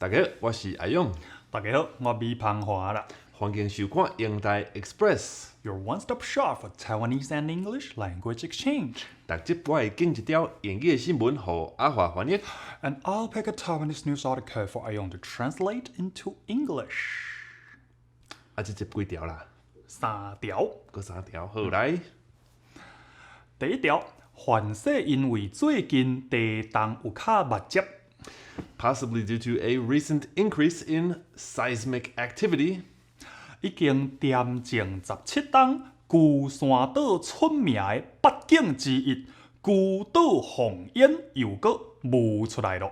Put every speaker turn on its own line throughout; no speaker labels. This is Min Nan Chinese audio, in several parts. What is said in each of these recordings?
大家好，我是阿勇。
大家好，我米芳華啦。
歡迎收看英台 Express。
Your one-stop shop for Taiwanese and English language exchange.
逐集我會揀一條英語的新聞，予阿華翻譯。
And I'll pick a Taiwanese news article for 阿勇 to translate into English.
啊，這集幾條啦？
三條。
閣三條，好來。
第一條，凡勢因為最近地動有較密集，
Possibly due to a recent increase in seismic activity,
已經恬靜17冬，龜山島出名的八景之一，龜島紅煙又閣冒出來囉。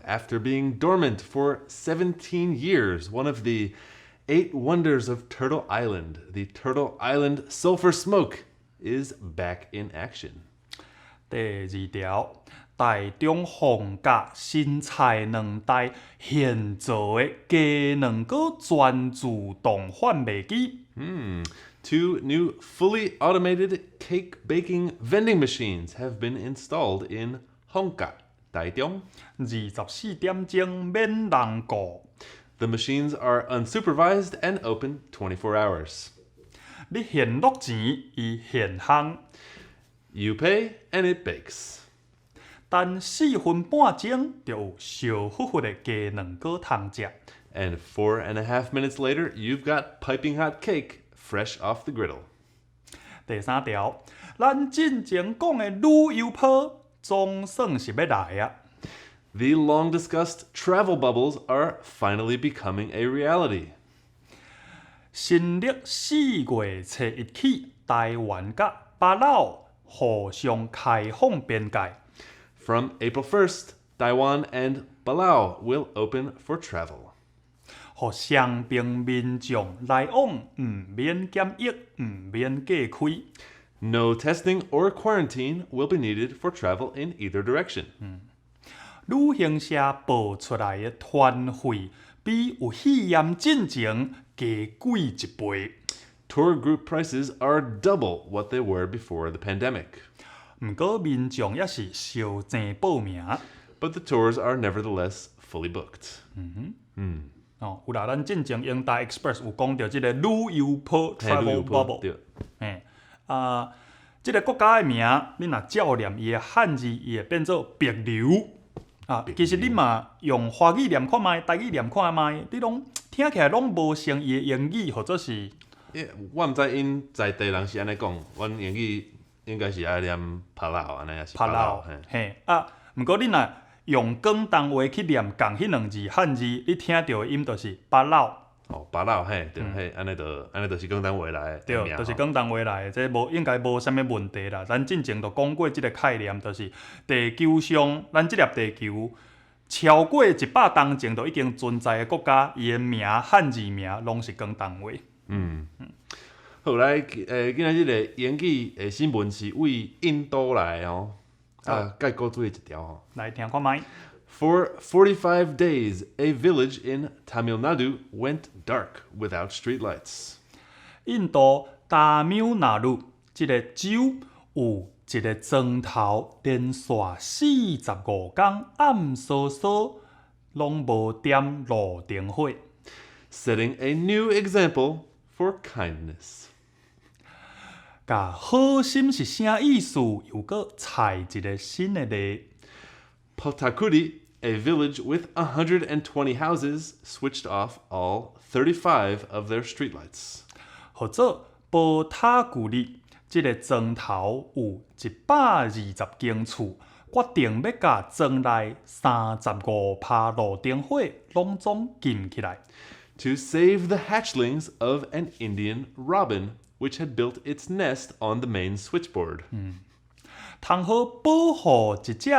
After being dormant for 17 years, one of the eight wonders of Turtle Island, the Turtle Island sulfur smoke, is back in action.
第二條，台中鳳甲新菜兩台現做的雞卵糕全自動販賣機。
Two new fully automated cake baking vending machines have been installed in 鳳甲, 台中.
24點鐘免人顧。
The machines are unsupervised and open 24 hours.
你現落錢，伊現烘。
You pay and it bakes.
等4分半鐘就有燒乎乎的雞卵糕通食。
And 4.5 minutes later, you've got piping hot cake fresh off the griddle.
第三條，咱進前講的旅遊泡總算是欲來啊！
The long discussed travel bubbles are finally becoming a reality.
新曆4月初1起，台灣佮巴勞互相開放邊界。
From April 1st, Taiwan and Palau will open for travel.
予雙邊民眾來往，毋免檢疫，毋免隔開。
No testing or quarantine will be needed for travel in either direction.
旅行社報出來的團費比有肺炎進前加貴一倍。
Tour group prices are double what they were before the pandemic.
毋過民眾猶是相爭報名。
But the tours are nevertheless fully booked.
哦，有啦，咱進前英台 Express 有講著這个旅遊泡 travel bubble。
對。
嘿，啊，這个國家的名，你若照念伊的漢字，伊會變做帛琉。啊，其實你嘛用華語念看覓，台語念看覓，你攏聽起來攏無像伊的英語，或者是。
我毋知𪜶在地人是按呢講，阮英語應該是愛念 Palau 按呢，抑是
Palau。嘿，啊，毋過你若用廣東話去念仝彼兩字漢字，你聽著的音就是巴老。
哦，巴老嘿，對，嘿，按呢就是廣東話來的。
對，就是廣東話來的，這無應該無啥物問題啦。咱進前就講過這个概念，就是地球上咱這粒地球超過100冬前就已經存在的國家，伊的名漢字名攏是廣東話。
嗯，好來，今仔日的英語的新聞是對印度來的哦，啊，蓋古錐的一條吼。
來聽看覓。
For 45 days, a village in Tamil Nadu went dark without streetlights.
印度達繆納魯這个州有一个莊頭，連續45工暗嗖嗖，攏無點路燈火。
Setting a new example for kindness.
共好心是啥意思？又閣採一个新的例。
Potakudi, a village with 120 houses, switched off all 35 of their streetlights.
號做波塔古里，這个莊頭有120間厝，決定欲共莊內35趴路燈火攏總禁起來。
To save the hatchlings of an Indian robin, which had built its nest on the main switchboard.
通好保護一隻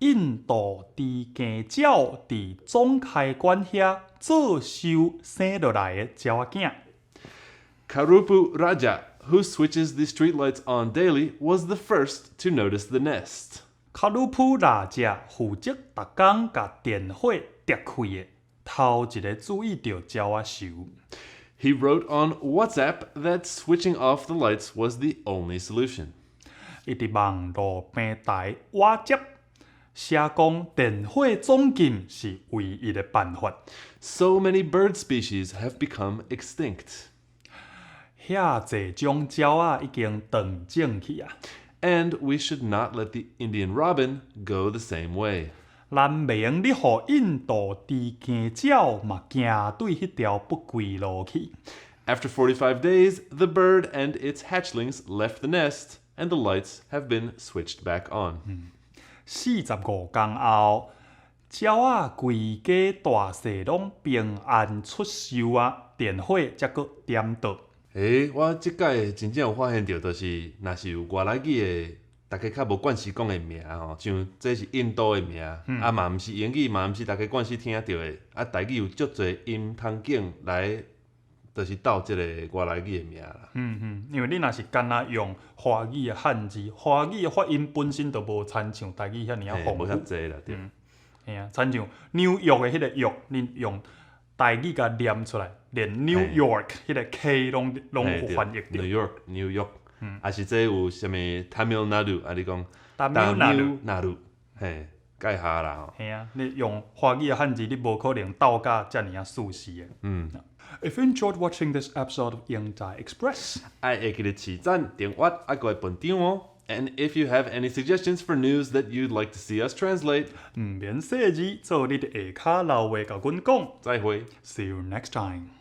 印度雉雞鳥佇總開關遐做鏽生落來的鳥仔囝。
Karupu Raja, who switches the streetlights on daily, was the first to notice the nest.
卡魯普拉者負責逐工共電火摘開的，頭一个注意著鳥仔鏽。
He wrote on WhatsApp that switching off the lights was the only solution.
伊佇網路平台瓦接，寫講電火總禁是唯一的辦法。
So many bird species have become extinct.
遐濟種鳥仔已經斷種去啊！
And we should not let the Indian robin go the same way.
咱袂用得予印度雉雞鳥嘛行對彼條不歸路去。
After 45 days, the bird and its hatchlings left the nest, and the lights have been switched back on.
45工後，鳥仔規家大細攏平安出岫啊，電火才閣點著。
欸，我這擺真正有發現著，就是若是有外來語的，大家較無慣勢講的名吼，像這是印度的名，啊嘛毋是英語，嘛毋是大家慣勢聽著的，啊台語有足濟音通景來，就是鬥這个外來語的名啦。
嗯嗯，因為你若是干焦用華語的漢字，華語的發音本身就無親像台語遐爾仔豐富。
無遐濟啦，對。
嘿啊，親像紐約的彼个約，你用台語共念出來，連 New York 彼个 K 攏攏有翻譯著。
New York，New York，啊是這有啥物 Tamil Nadu，啊你講
Tamil Nadu
Nadu，嘿，改下啦吼。
嘿啊，你用華語的漢字，你無可能鬥甲遮爾仔細緻的。If you enjoyed watching this episode of 英台 Express，
愛會記得揤讚、訂閱啊，閣會分享哦。And if you have any suggestions for news that you'd like to see us translate，
毋免細膩，做你佇下跤留話共阮講。
再會。
See you next time.